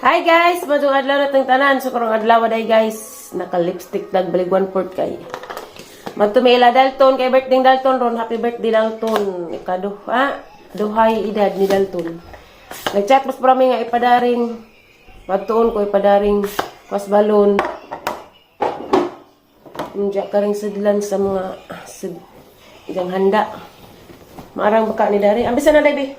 Hi guys, madung adlaw na tong tanan. So karong adlaw day guys, naka lipstick dag balig 1/4 kay. Magtumila Dalton kay birthday Dalton ron. Happy birthday, Dalton. Ikaduha, duhay edad ni Dalton. Nagchat mas parami nga ipadaring. Pagtuon ko ipadaring was balon. Unja karing sudlan sa mga sud ijang handa. Maarang baka ni dari. Ambisa na day.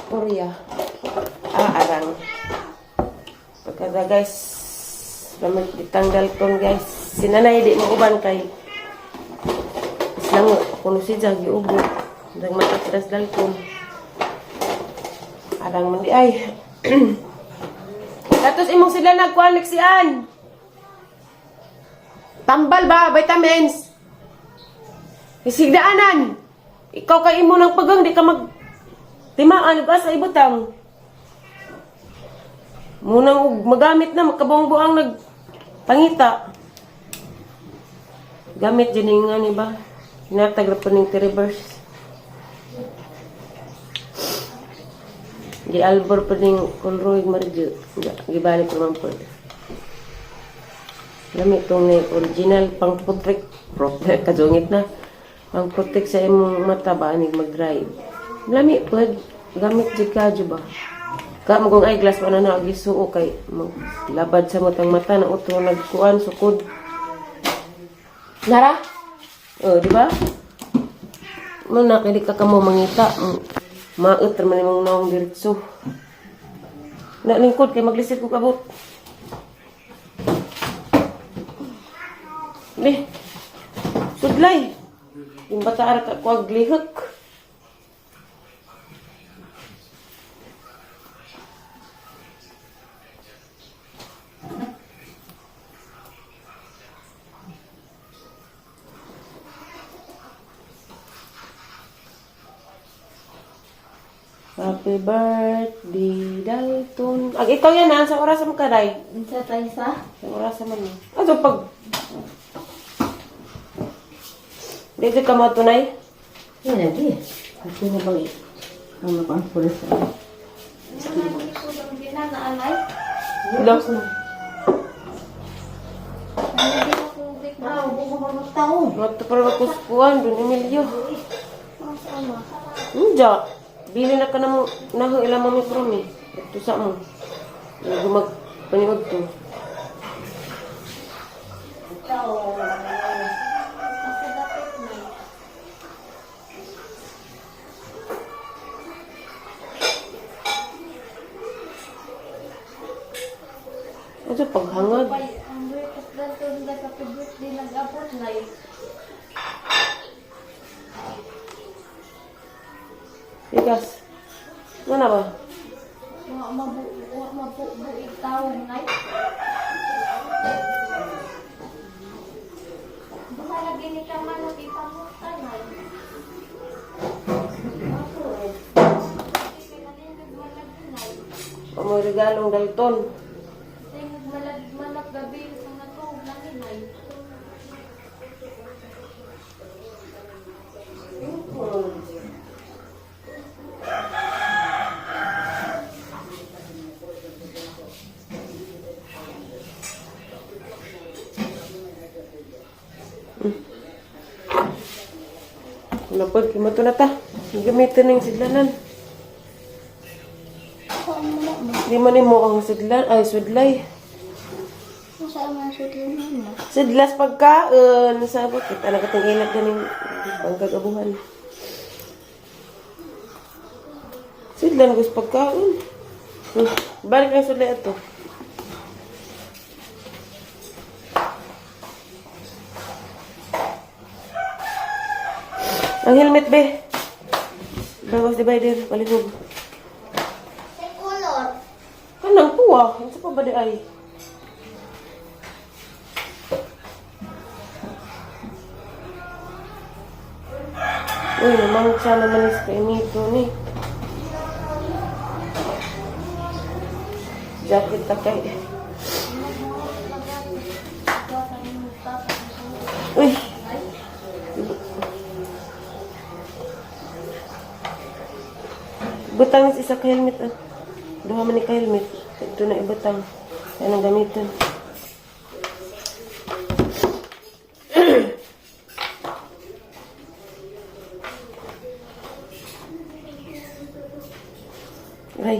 Korea. Ah, arang. Pagkada guys, lamit ditang Dalton guys. Sinanay di mo uban kay islang kuno si Jag giubo. Dang matatras Dalton. Arang man di ay. Tapos imong sila nagkuan leksian. Tambal ba vitamins? Isigdaanan. Ikaw kay imo ng pagang di ka mag timaan ka sa ibutang. Munang og magamit na magkabuang-buang nag pangita. Gamit din nga ni ba? Hinatag ra po ning reverse. Gi albor po ning konroy marjo. Gibalik naman po. Lami itong ni original pang protect protect kajungit na pang protect sa imong mata ba anig mag-drive. Lami pod gamit jud kadyo ba. Ka magong eyeglass pa na nagisuo kay labad sa matang mata na utro nagkuan sukod. Nara? Oh, di ba? Mo na kay di ka kamo mangita. Maot ra man imong naong diretso. Na lingkod kay maglisit ko kabot. Di. Sudlay. Yung bata ara ka kuag lihok. Happy birthday, Dalton. Ag ikaw yan ha, sa oras mo kaday. Unsa tayo sa? Sa oras man ni. Ato pag Dito ka mo tunay. Yan lagi. Ako na bang ang makuan po sa. Hello. Mato para makuskuan dun Emilio. Unja. Bili na ka na mo naho ila mami promi. Ito sa mo. Gumag paniod to. Ito paghangad. Bigas. Ano na ba? Ang regalong Dalton. Napod, kimato na ta. Gamitin ng sidlanan. Di man nimo ang sidlan, ay sudlay. Sidlas pagkaon sa bakit ana katong ilag ganing pangkagabuhan. Sidlan gus pagkaon. Balik ang sudlay ato. Ang helmet be. Bagos divider, palihog. Kanang puwa, unsa pa ba di ay? Uy, namangsa naman is kay nito ni. Jacket ta kay. Uy. Butang is isa ka helmet ah. Duha man ni ka helmet. Ito na ibutang. Yan ang gamiton. Ay.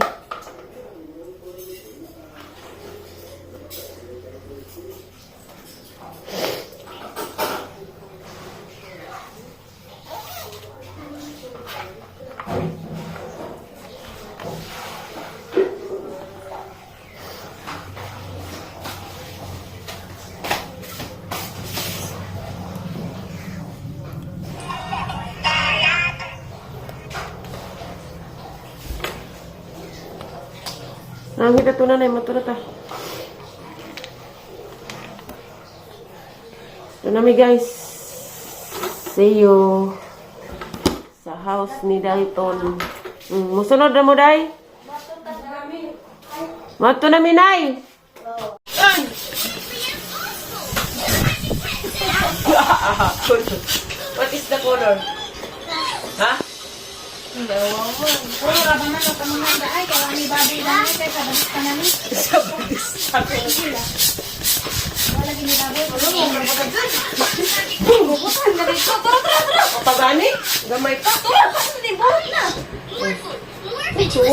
Nangita to na na, mato na ta. Ito na mi, guys. See you sa house ni Dalton. Musunod na mo, Day? Mato na mi, Nay! What is the color? Ha? Puro ka ba man ang mga ay kaya ni babi lang kay sa balis ka na ni. Sa bagis. Wala gini babi. Bubutan na dito. Tara, tara, tara. Pagani? Gamay pa. Tara, ni buhat na.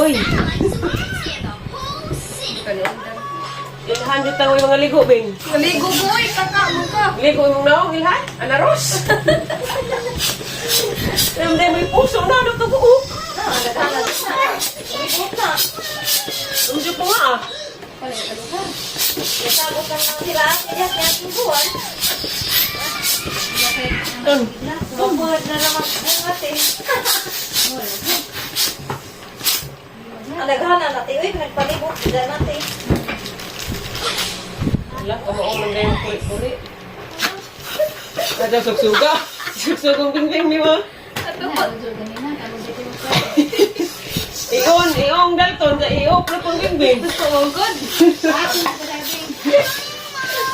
Uy. Ilhan dito ang mga ligo, Bing. Ligo boy, kaka mo ka. Ligo imong naong, Ilhan. Anaros. Hindi, may puso na. Ano to buo? Umdyo po nga ah. Natago ka na sila. Kaya kaya tungguan. Ton. Bubuhat na naman ang ate. Alaghan na natin. Uy, nagpalibot sila natin. Wala, kamaulong na yung puri-puri. Nada, sugsuga. Sugsugong bingbing ni mo. Ion, iong Dalton, sa iyo, protong bingbing. Good.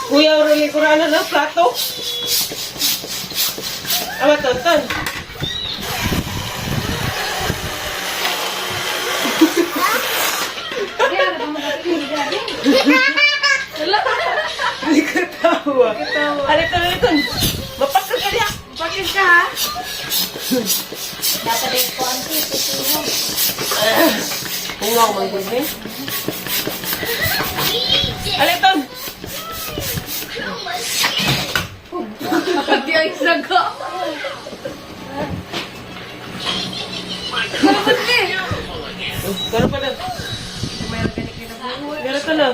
Kuya, ruli kurana na plato. Ama, tonton. Hindi ka tawa. Alito, alito. Mapakal ka niya. Bakit ka ha? Dapat yung konti, tutulong. Hungaw man gud ni. Alito. Pati ay saga. Gano'n pa na. Gano'n to na.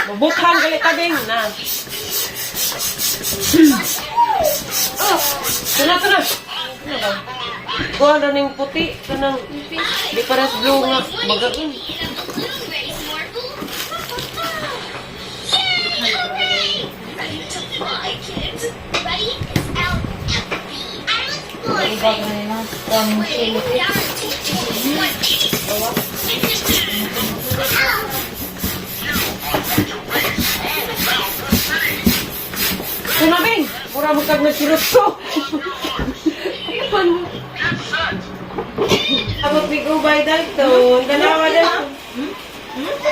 Mabukhan gali tabing na. Oh, tuna tuna. Ano ba? Kuha na ning puti, kanang di pares blue nga bagagin. Tuna bing, mura mo kag nagsurot ko. Abot ni Gubay Dalton, dalawa Dalton.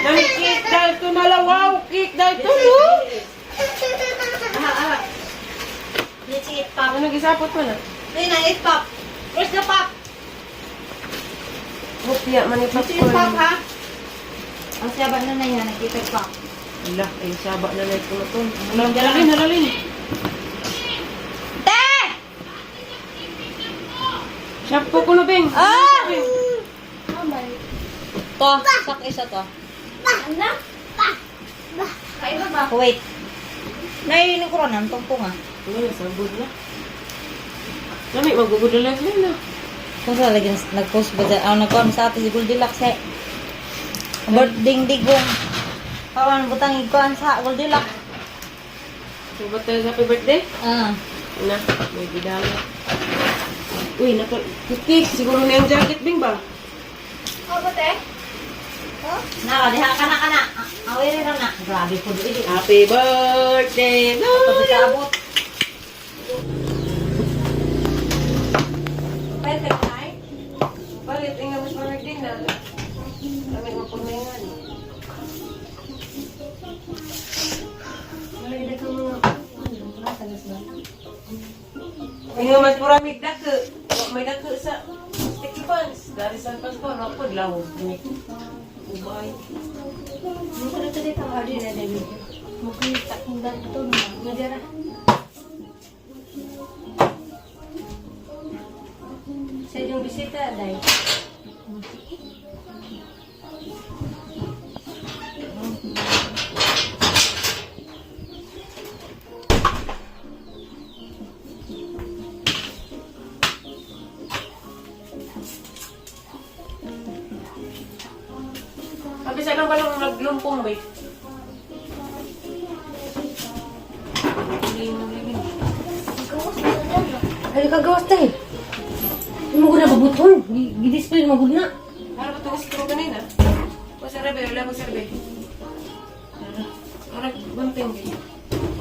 Nami cake Dalton, hala wow, cake Dalton, oh. Aha, aha. Let's eat pop. Ano gisapot mo na? Ayun na, eat pop. Where's the pop? Hopya, man Let's eat pop, ipapcorn. ha? Ang saba na na yan, nakita pop. Ala, ay saba na na ito na to. Halalin, halalin. Te! Shampoo ko na, Bing. Ah! To, sak isa to. Anak? Wait. Naiinig ko rin, ang tungkong ah. Ano, sabog na. Nami, magugudalay na. Kung sa lagi nag-post ba dyan? Ah, nag-on sa atin si Goldilocks eh. Birthday digong. Kawan butang ikuan sa Goldilocks. So, ba't tayo happy birthday? Ah. Na, may bidala. Uy, nako, cake. Siguro na yung jacket, Bing ba? Na, diha ka na ka na. Awere ra na. Grabe po doon. Happy birthday to you. Abot. Palit, inga mas maragding na. Lamig mo pagmaingan. Inga mas puramig dako. Wa may dako sa sticky buns. Dari sa Pasko, rapod lawog ni. Ubay. Sa inyong bisita, Day. Sabi sa lang palang naglumpong, bay. Ay, kagawas tayo. Mo ko na babuton. Gi-display mo gud na. Ano ba itong straw kanina? O sa rebe, wala mo sa rebe. Ano, gunting.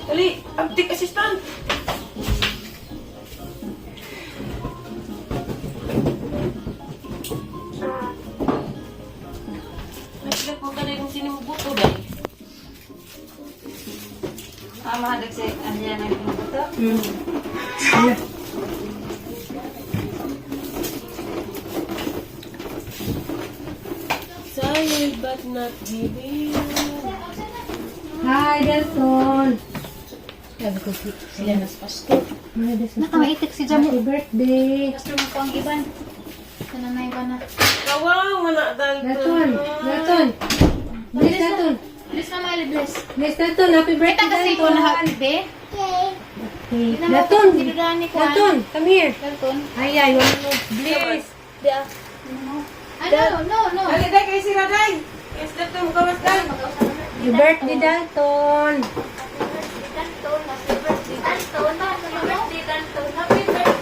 Dali, abdik assistant! Naglag mo ka na yung sinimubuto, dahil. Ah, mahadag sa ano yan ang pinubuto. Tired but not giving. Hi, Dalton. Sabi ko, Sila nas pasto. Nakamaitik si Jamu. Happy birthday. Gusto mo ko ang iban. Kananay ba na? Kawaw, mana, Dalton. Dalton, Dalton. Bless Dalton. Bless na mga bless. Bless Dalton. Happy birthday, Kita kasi ko na happy be. Okay. Dalton. Dinudaan ni Juan. Dalton, come here. Dalton. Ay, ay, wala mo. Bless. Ah, no, no, no. Dali, dali, kay sila, dali. Yes, Dalton, mukawas, dali. Happy birthday, Dalton.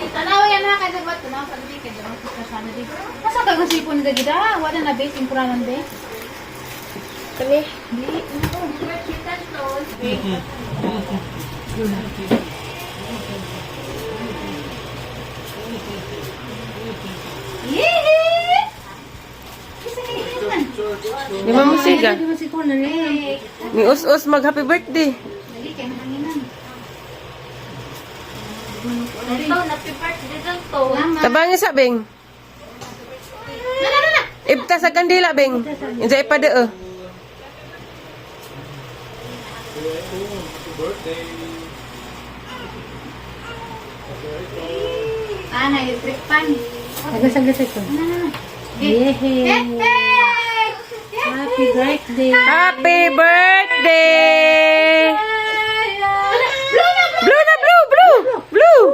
Tanawa yan ha, kaya dapat tanawa sa di kaya dapat sa sana di. Asa ka gasipon na gida? Wala na be, timpuranan be. Kani. Di. Yee! Kisa kayo man. Di ba mo siga? Di ba si Conan eh? Ni Us-Us mag happy birthday. Dali kay mahanginan. Lama. Tabangin sa Bing. Na na na na. Ibta sa kandila, Bing. Insa ipa de. Ah, na electric fan. Agas-agas ito. Na na na. Yay! Hey! Happy birthday. Happy birthday! Blue na Blue na blue, blue. Blue.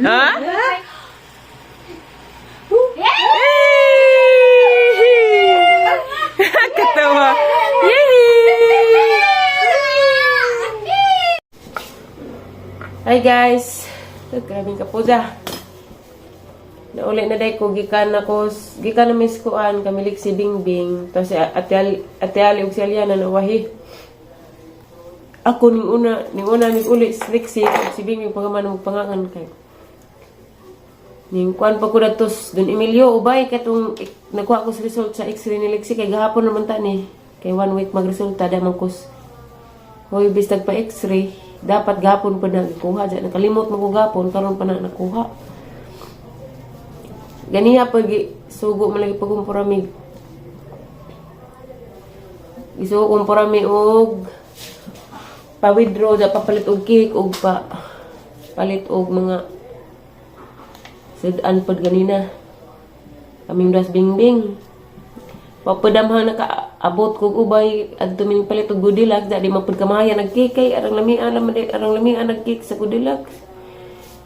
Ha? Yay! Katawa. Yay! Hi guys. Grabe ka po da. Nauli na day ko gikan ako gikan na miss kuan kamilik si Bingbing tapos si Ate Ali ug si Aliana nawahi. Ako ning una mig uli si Lexi ug si Bingbing pagaman og pangangan kay. Ning kuan pa ko datos Don Emilio ubay katong nakuha ko sa result sa X-ray ni Lexi kay gahapon naman ta ni. Kay one week magresulta da man ko. Hoy bistag pa X-ray dapat gahapon pa na gikuha dyan nakalimot mo ko gahapon karon pa na nakuha. Ganiha pag sugo man lagi pag kumpuramig. Gisugo kumpurami og pa-withdraw da papalit og cake og pa palit og mga sudan pod ganina. Kaming das bingbing. Papadamhan nakaabot kog ubay adto min palit og Goodilux da di man pud kamaya nag cake kay arang lamian naman di arang lamian nag cake sa Goodilux.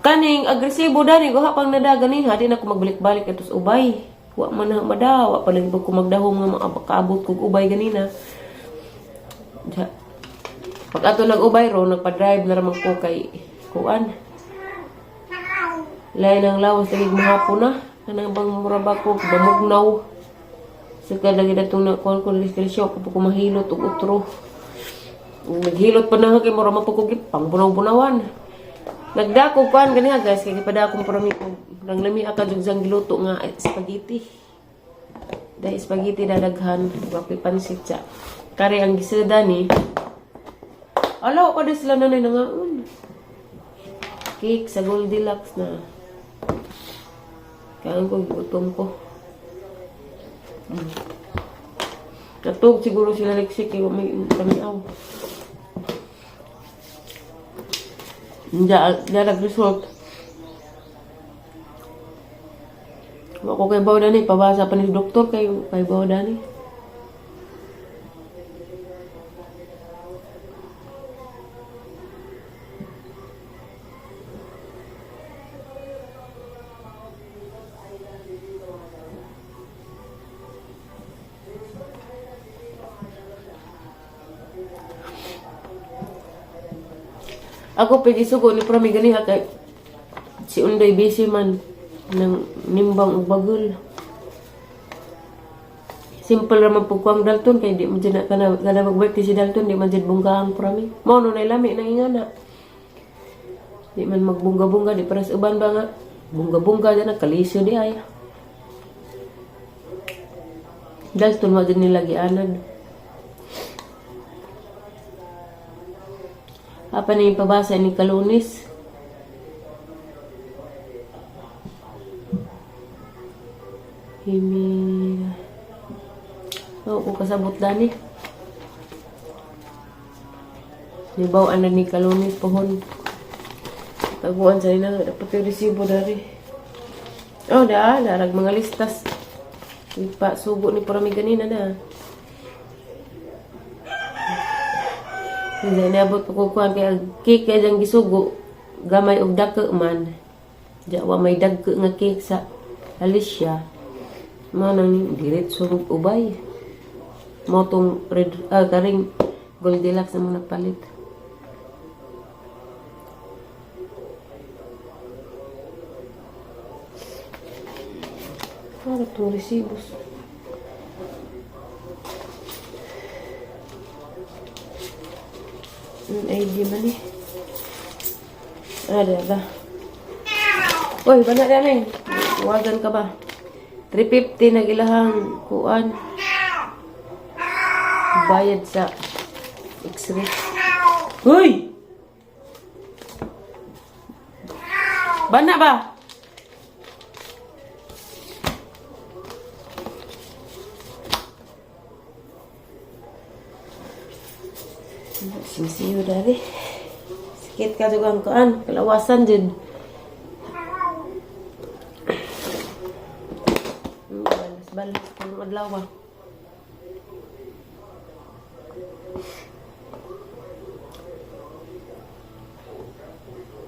Kaning agresibo dani guha pang nada ganiha di na ko magbalik-balik atos ubay. Wa man na madawa pa lagi ko magdahom nga makaabot kog ubay ganina. Ja. Pag ato nag-ubay ro, nagpa-drive na ramang ko kay kuan. Lain ang lawas lagi mahapon na. Kanang bang mura ba ko bamugnaw. Sa lagi na itong nakuhan ko disgrasya ko po kumahilot og utro. Naghilot pa na kay mura man po ko pang bunaw-bunawan. Nagdako kuan ganiha guys kay gipadako parami og nang lami aka jud sang giluto nga spaghetti. Dahil spaghetti dadaghan, wapi pansit siya. Kare ang gisada ni. Ala ko sila nanay nangaon. Cake sa Goldilocks na. Kaya ko gutom ko. Natug siguro sila leksik kay wa may kamiaw. Diya, diya nag-result. Wa ko kay baw dani, pabasa pa ni doktor kay kay baw dani. Ako pwede sugo ni Prami ganiha kay si Unday busy man ng nimbang ug bagol. Simple ra man pud kuang Dalton kay di man jud na kana kada mag-birthday si Dalton di man jud bonggahan Prami. Mao no nay lami nang ingana. Di man magbungga-bungga di para sa uban ba nga. Bungga-bungga dyan kalisyo di ay. Dalton wa jud nila gianad. Apa na yung pabasa ni Kalunis? Himi... Oo, oh, kasabot dani. Nibaw na ni Kalunis pohon. Taguan sa ina, dapat yung resibo dari. Oh, da, darag mga listas. Ipa, sugo ni Parami ganina na. Hindi niabot pa ko kuan kay ang cake kay diyang gisugo gamay og dako man. Diya wa may dagko nga cake sa Alicia. Mao nang diretso og ubay. Mao tong red karing Goldilocks na mo nagpalit. Para tong resibos. ID man eh. Ada ba? Uy, bana na eh. Wagan ka ba? 350 na gilahang kuan. Bayad sa x-ray. Uy! Bana ba? Sisiyo dari. Sakit ka juga ang kuan. Kalawasan din. Balas-balas kung adlaw ah.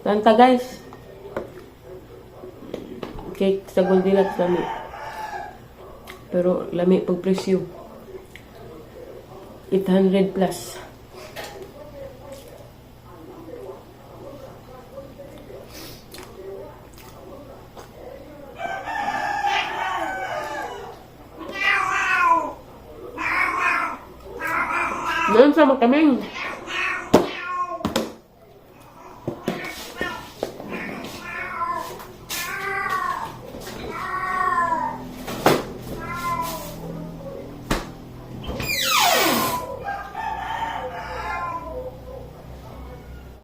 Tanta guys. Cake sa Goldilocks lami. Pero lami pag presyo. 800 plus. Noon sa makaming.